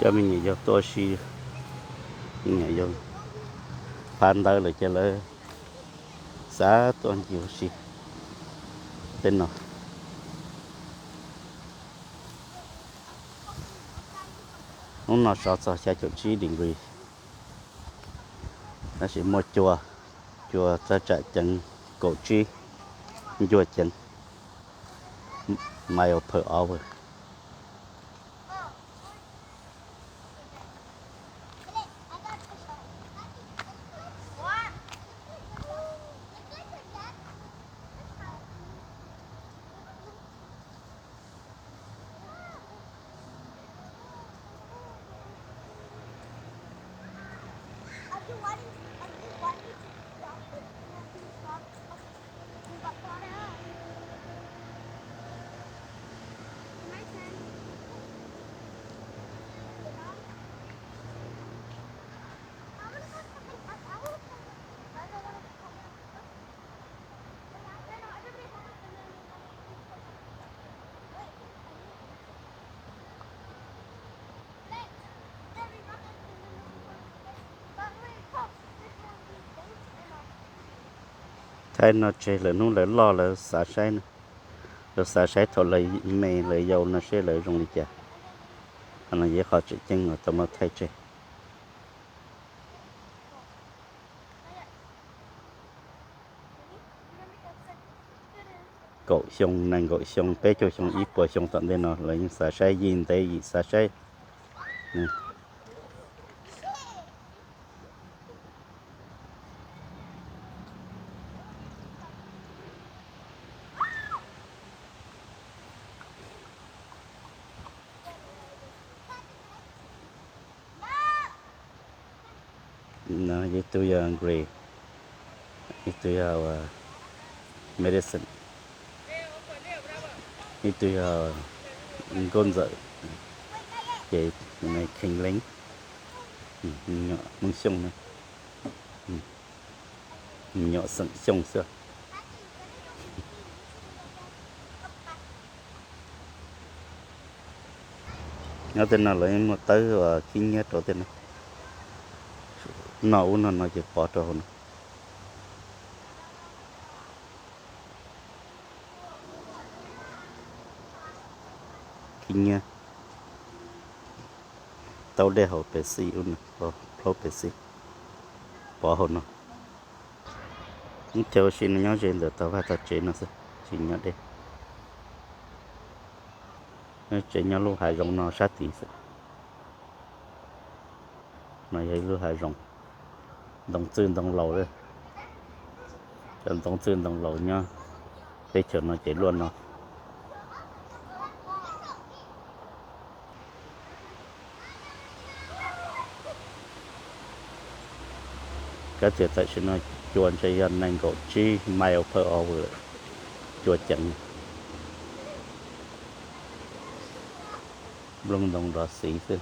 Cov me nyuam yaus tuaj ua si, me nyuam yaus phab ntawv lawm ces lawv xav tuaj ncig ua si tej no. Hnub no sov txog xya caum tsib degree, tab sis muaj cua, cua txog tsam ceev kaum tsib ncuaj ceev mile per hour. Thaij no tseg lawv hnub lawv loj lawv xav saib, lawv xav saib thaum lawv me lawv yau no seb lawv zoo li cas. Qhov no yog qhov tseem ceeb uas tau muab thaij tseg. Kaum xyoo, nees nkaum xyoo, peb caug xyoo, ib puas xyoo tom ntej no lawv yeej xav saib, yim ntev yim xav saib. Ib tug yog Grace, ib tug yog medicine, ib tug yog nkauj ntxawm, ces kheev leej, me nyuam Hmoob Xyooj na, me nyuam xeem Xyooj xwb. Nyob tej no lawv yeej muaj tawb uas khib nyiab rau tej no, noj ub noj no ces pov rau hauv no. Khib nyiab, taub dej hauv Pepsi ub no, plaub Pepsi pov hauv no. Ib chaw ua si no nyob ze ntawm tog vaj tog tsev no xwb, tsis nyob deb. Tsev nyob lub hav zoov no sab tid xwb. No yog ib lub hav zoov, ntoo txwj ntoo laus, cov ntoo txwj ntoo laus nyob teb chaws no ces luaj no. Kab tias tam sim no cua ntshe yog nees nkaum tsib mile per hour lawm, cua ceev. Nplooj ntoo nrov xiv xwb.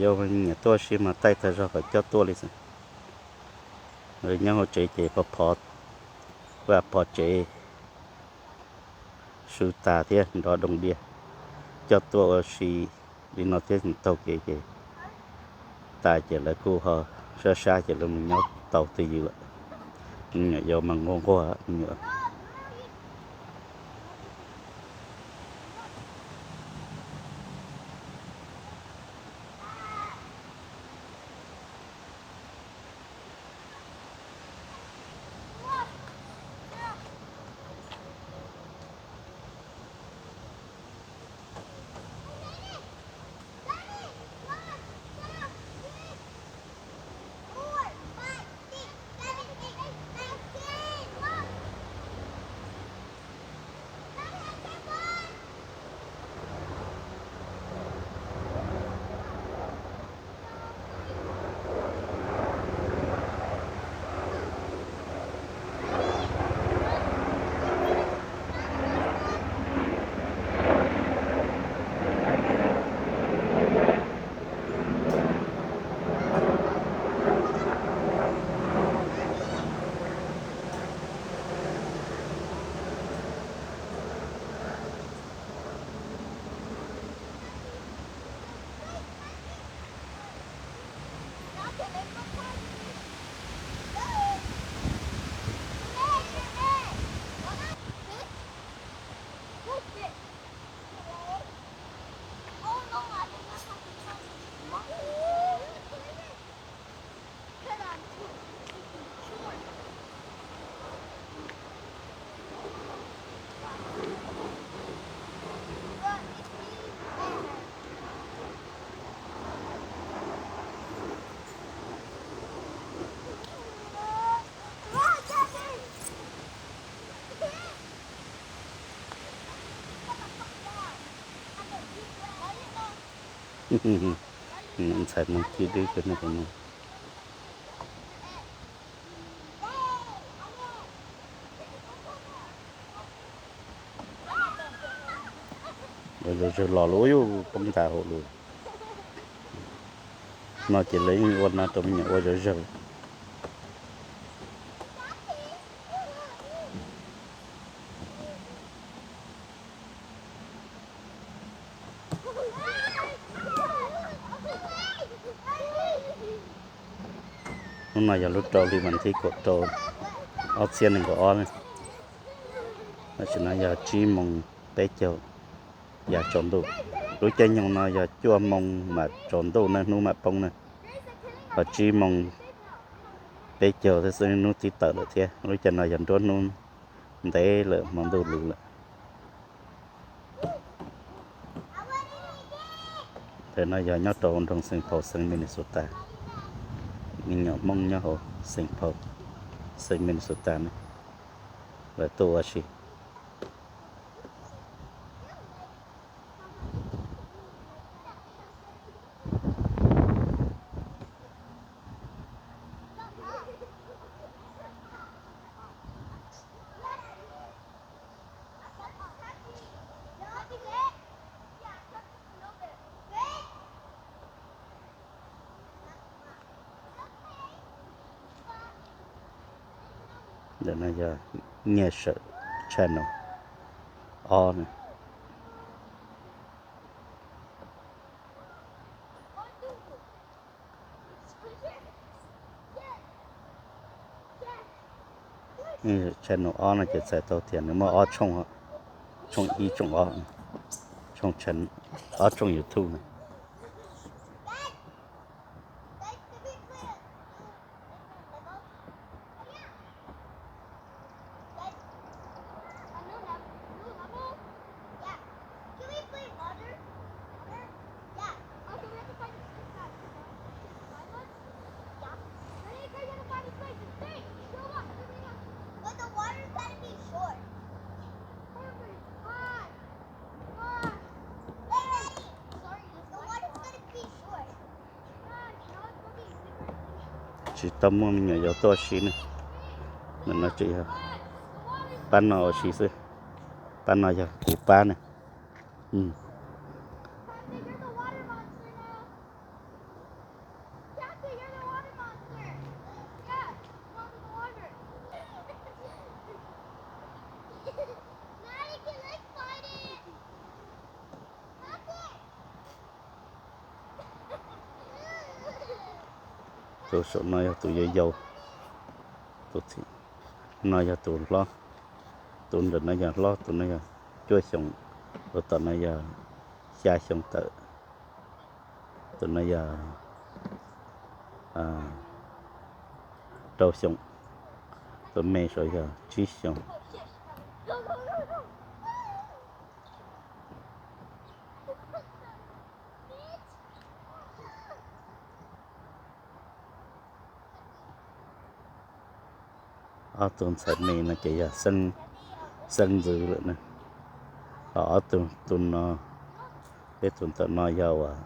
Yau nyiam tuaj ua si mas taij tag zog kom coj tuaj li xwb. Nyob hauv tsev ces pov pov, vaj pov tsev su tas thiab nrov doog diaj, coj tuaj ua si li no thiab taug kev ces tas ces lawv kuj ho sab sab ces lawv mus nyob tau twj ywm lawm. Me nyuam yaus mas nquag nquag me nyuam. Ntxhais Hmoob cib dwb kawg nej puas mloog. Ua zog zawg los lawm, yuav poob ntas hauv lawm. No ces lawv yeej ua no rau me nyuam ua zog zawg. Hnub no yog lub rau hli vas thib kaum rau ob txhiab nees nkaum ob na. Tam sim no yog tsib moos peb caug ya tsaus ntuj. Lub caij nyoog no yog cuaj moos mam tsaus ntuj na, hnub mam poob na. Ho tsib moos peb caug thiab xwb hnub twb tawm lawm thiab. Lub caij no yog nruab hnub ntev lawm, hmo ntuj luv lawm. Ntawm no yog nyob rau nroog Saint Paul, xeev Minnesota. Me nyuam Hmoob nyob hauv Saint Paul, xeev Minnesota ne, lawv tuaj ua si. Ntawm no yog Nyiaj Sawm channel ob na. Channel ob no ces txhais tau tias nws muaj ob tshooj, tshooj ib, tshooj ob, tshooj, ob tshooj YouTube na. Tsis tau muaj me nyuam yaus tuaj ua si ne. Nim no tseem yog pab no ua si xwb. Pab no yog kuv pab ne. Tus saum no yog tus yau yau, tus no yog tus hlob, tus ntawm no yog hlob, tus no yog cuaj xyoos, tus tom no yog xya xyoo tawm, tus no yog rau xyoo, tus me saum yog tsib xyoos. Ob tug ntxhais me no ces yog xeeb ntxwv lawm na. Ho ob tug, tus no, peb tus ntawm no yog uas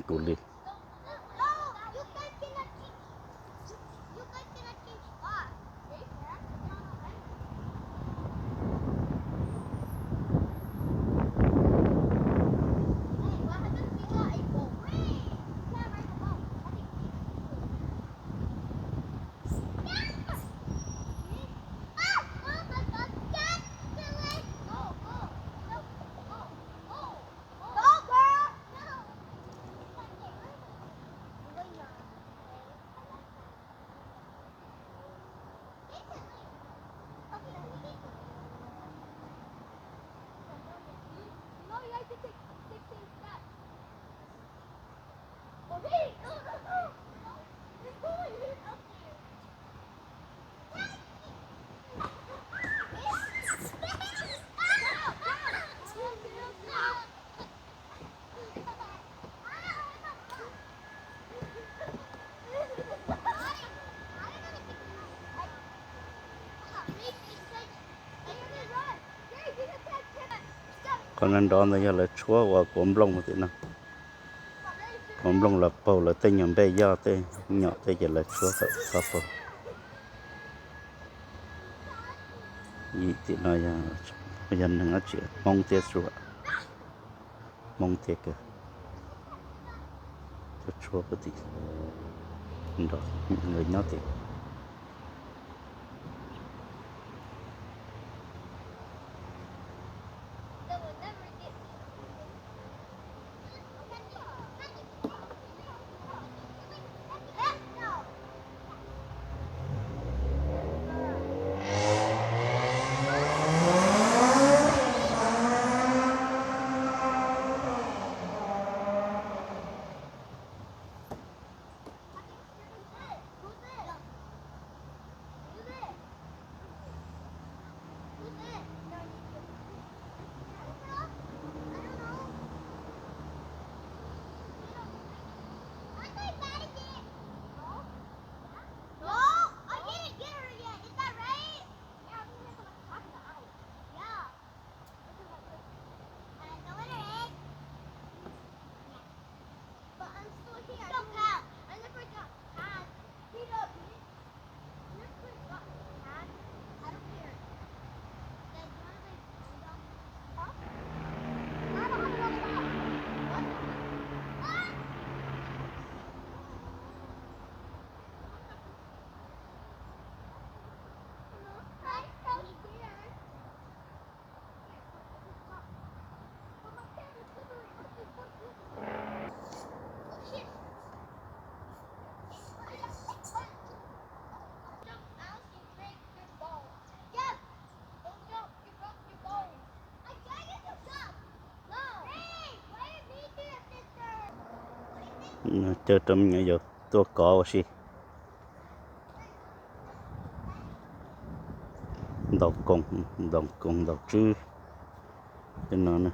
kuv li. Qhov nrov nrov ntawd yog lawv tshuab ua kuav nplooj tim no. Kuav nplooj los paug lawv tej nyuag npej yoj tej nyom tej ces lawv tshuab tawm txhob paug. Yim tim no yog neeg dab tsi, Hmoob thiab Suav. Hmoob thiab kawg. Cov tshuab puag tim nrov, nkawd nyob tim. Caw rau me nyuam yaus tuaj kov ua si. Ntaus koog, ntaus koog ntaus tswb. Tej no na.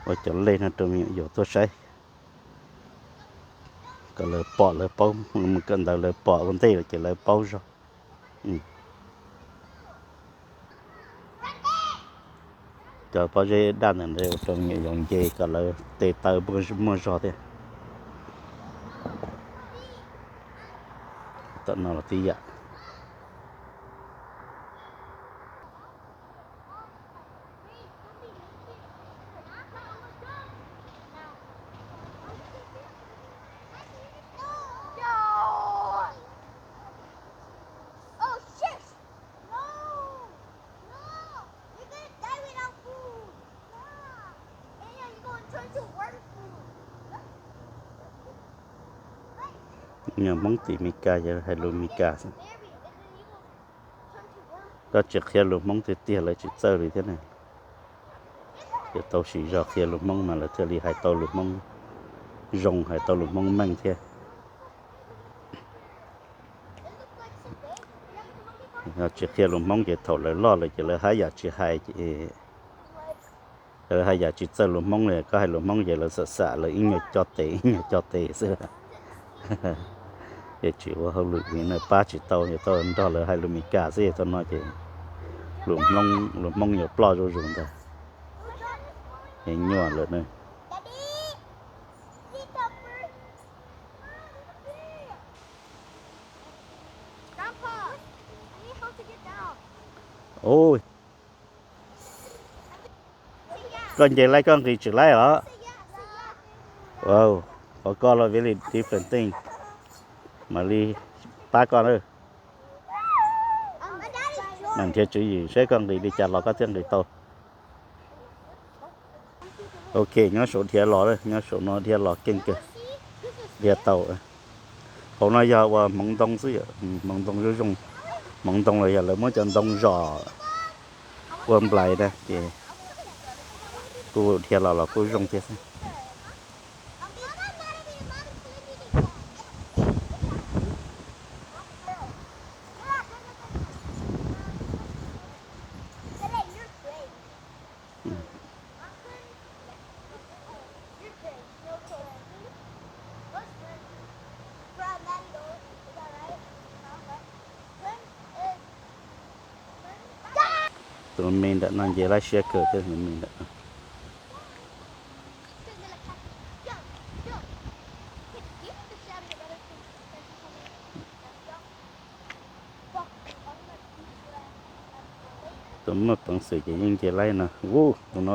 Ua cov lej no rau me nyuam yaus tuaj saib, kom lawv pom lawv paub, mus kawm ntawv lawv pom ua ntej lawm ces lawv paub zog. Cov pob zeb daj ntawm no ua rau me nyuam yaus nce kom lawv tes taw muaj zog thiab. Tom no los tib yam. Nyuag Hmoob tim Meskas yog hais lus Meskas xwb. Koj tsis qhia lus Hmoob tiag tiag lawv tsis txawj li thiab ne. Ces tau siv zog qhia lus Hmoob mas lawv thiaj li hais tau lus Hmoob zoo, hais tau lus Hmoob meej thiab. Yog tsis qhia lus Hmoob ces thaum lawv loj lawm ces lawv haj yam tsis hais, lawv haj yam tsis txawj lus Hmoob li. Koj hais lus Hmoob ces lawv xam xam, lawv ib nyuag co tes ib nyuag co tes xwb. Ces tsis ua hauj lwm li na, pab tsis tau, yuav tau nrog lawv hais lus Meskas xwb. Thaum no ces lus Hmoob, lus Hmoob yuav ploj zuj zus ntag. Ces nyuaj lawm na. Ui, koj nce laib koj nqis tsis laib os. Wow, for koj los very different thing. Mam li pab koj na. Mas nrhiav tswv yim seb koj nqis li cas los koj thiaj nqis tau. Ok, nyob saum dhia los, nyob saum no dhia los keej kawg, dhia tau. Hauv no yog ua hmoov ntoo xwb, hmoov ntoo zoo zoo. Hmoov ntoo los yog lawv muab cov ntoo zom ua nplais na ces kuj dhia los los kuj zoo thiab xwb. Tus me ntawm no nce laib siab kawg thiab, tus me ntawm no. Tus muaj peev xwm ces yeej nce laib no. Ub, tus no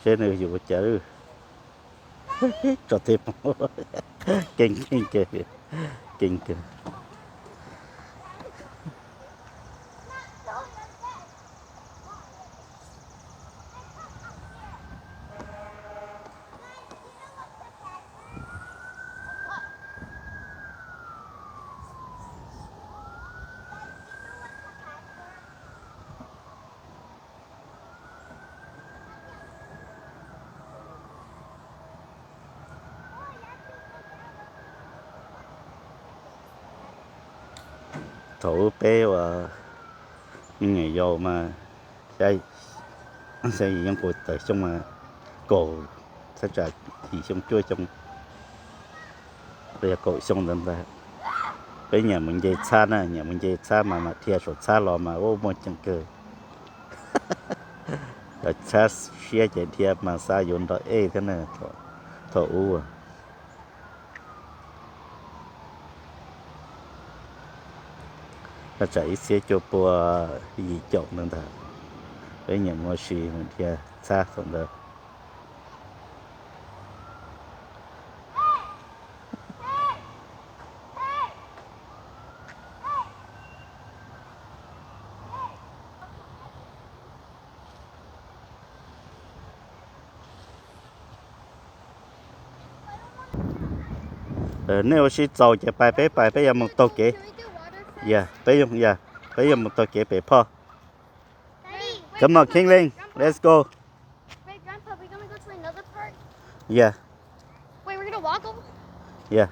seb nws yuav ua cas. Tso tes, keej keej kawg, keej kawg. Thaum ub peb uas me nyuam yaus mas, xyov yog kuv tawm xyoo mas kaum, thaj tsam yim xyoo cuaj xyoo, los yog kaum xyoo ntawd ntag. Peb nyiam mus nce txhab na, nyiam mus nce txhab mas mam dhia saum txhab los mas ua muaj ceem kawg. Cov txhab siab ces dhia mas xav yuav nrog ej thiab na, thaum ub. Thaj tsam ib txhiab cuaj pua yim caum ntawd ntag, peb nyiam mus ua si mus dhia txhab thaum ntawd. Nej ua si txaus ces pais, peb pais, peb yuav mus taug kev. Yog, peb yuav, yog, peb yuav mus taug kev pem phoj. Come on, Kinley, let's go. Yeah. Yeah.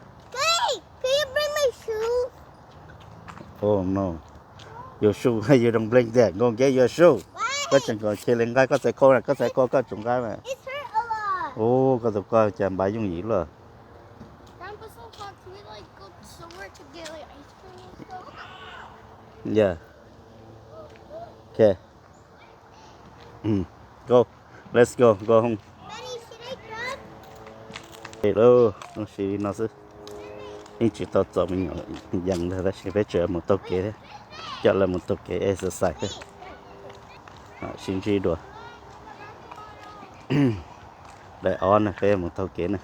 Oh no. Your shoe, you don't bring that. Go get your shoe. Koj tseem kom Kinley nqa koj txhais khau na, koj txhais khau koj tseem nqa na. Ub, koj tus koj cas npav yooj yim luaj. Yeah. Okay. Go. Let's go, go home. Lauj, zoo siab li no xwb. Yeej tsis tau txom me nyuam yees ntag, tab sis peb tseem mus taug kev thiab. Coj lawv mus taug kev exercise thiab. Sib ntsib dua. Daim ob na, peb mus taug kev na.